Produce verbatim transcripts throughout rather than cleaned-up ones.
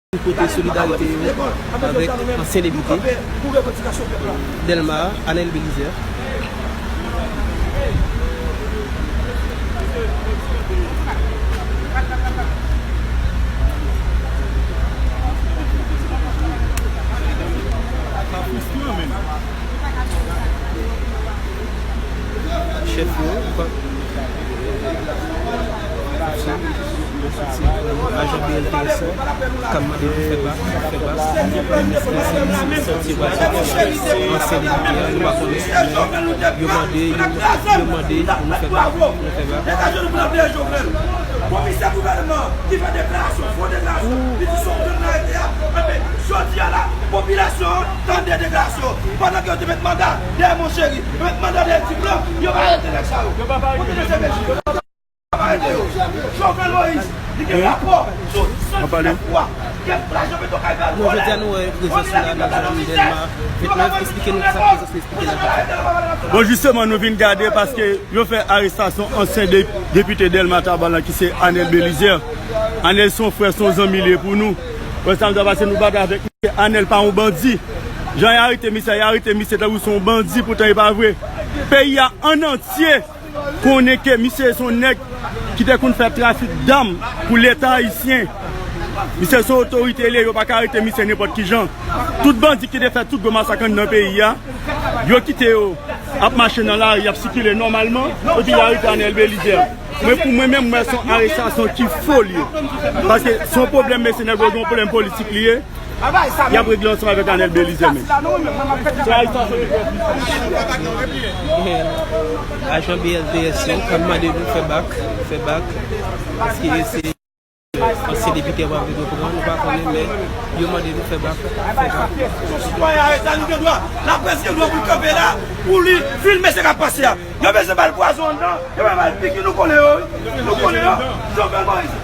Pou pote solidarite yo avèk ansyen depite Dèlma, Anèl Belizaire. Chèf yo, ajan B L T S yo k ap mande pou fè bak, fè bak. Sòti bak, ansyen depite a, nou pa konnen. Yo mande, yo, yo mande pou nou fè bak, nou fè bak. Komisè gouvènman ki fè deklarasyon, fo deklarasyon, li di se yon grenn arete a. Enben, jodi a la, popilasyon an tande deklarasyon. Pandan ke yo te met manda dèyè Moncheri, yo met manda dèyè Ti Blan, yo pa arete nèg sa yo. Kote D C P J yo? Yo pa arete yo. Jovenel Moïse, li gen rapò sou san disnèf fwa kèk lajan Petwokay pral vòlè. Bon, jodi a nou wè prezans ou la nan zòn Dèlma vennèf. Eksplike nou kisa prezans ou eksplike la. Bon, jisteman, nou vin gade paske yo fè arestasyon ansyen de-, depite Dèlma Taban lan ki se Anèl Belizaire. Anèl se yon frè, se yon zanmi li ye pou nou. Wè sa m ta pase nou batay avèk misye. Anèl pa yon bandi. Jan y arete misye, y arete misye tankou se yon bandi, poutan e pa vre. Peyi a an antye konnen ke misye se yon nèg ki te konn fè trafik dam pou Leta ayisyen. Misye se yon otorite li ye, yo pa ka arete misye nenpòt ki jan. Tout bandi ki te fè tout gwo masak anndan peyi a, yo kite yo ap mache nan lari, y ap sikile nòmalman, epi y arete Anèl Belizaire. Mwen, pou mwen menm, mwen, se yon arestasyon ki fo li ye. Paske se yon pwoblèm, mesye nèg yo gen yon pwoblèm politik li ye. Y ap regle ansanm avèk Anèl Belizaire menm. Se arestasyon ki fè plis. Ajan B L T S yo k ap mande nou fè bak, fè bak. Paske se ansyen depite a pa vle nou pran, nou pa konnen, men yo mande nou fè bak, fè bak. Sitwayen arete a, nou gen dwa, laprès gen dwa pou l kanpe la, pou li filme sa k ap pase a. Yo bezwen ba l pwazon anndan, yo bezwen ba l piki, nou konnen yo, wi. Nou konnen yo. Jovenel Moïse,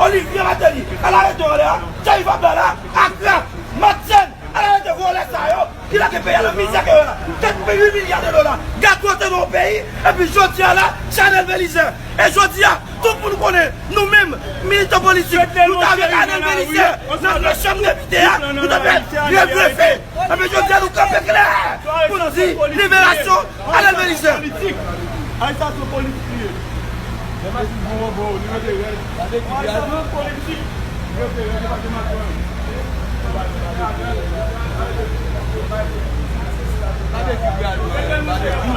Olivier Martelly, al arete yo anlè a, Thierry Fabla la, Akra, Matjen, al arete vòlè sa yo, ki lage peyi a nan mizè ke yo la. Kat pwen uit milya de dola, gagote nan yon peyi, epi jodi a la, se Anèl Belizaire. E jodi a, tout moun konnen, nou menm, militan politik, nou t avèk Anèl Belizaire nan, nan chanm depite a, nou t ap fè grèv de fen. Epi jodi a, nou kanpe klè pou n di liberasyon Anèl Belizaire. Politik. Arestasyon politik li ye. Lè masin bon, bon, li rete rèd. Arestasyon politik. Li rete rèd, li pa gen matyon. Gade ki gade, gade ki.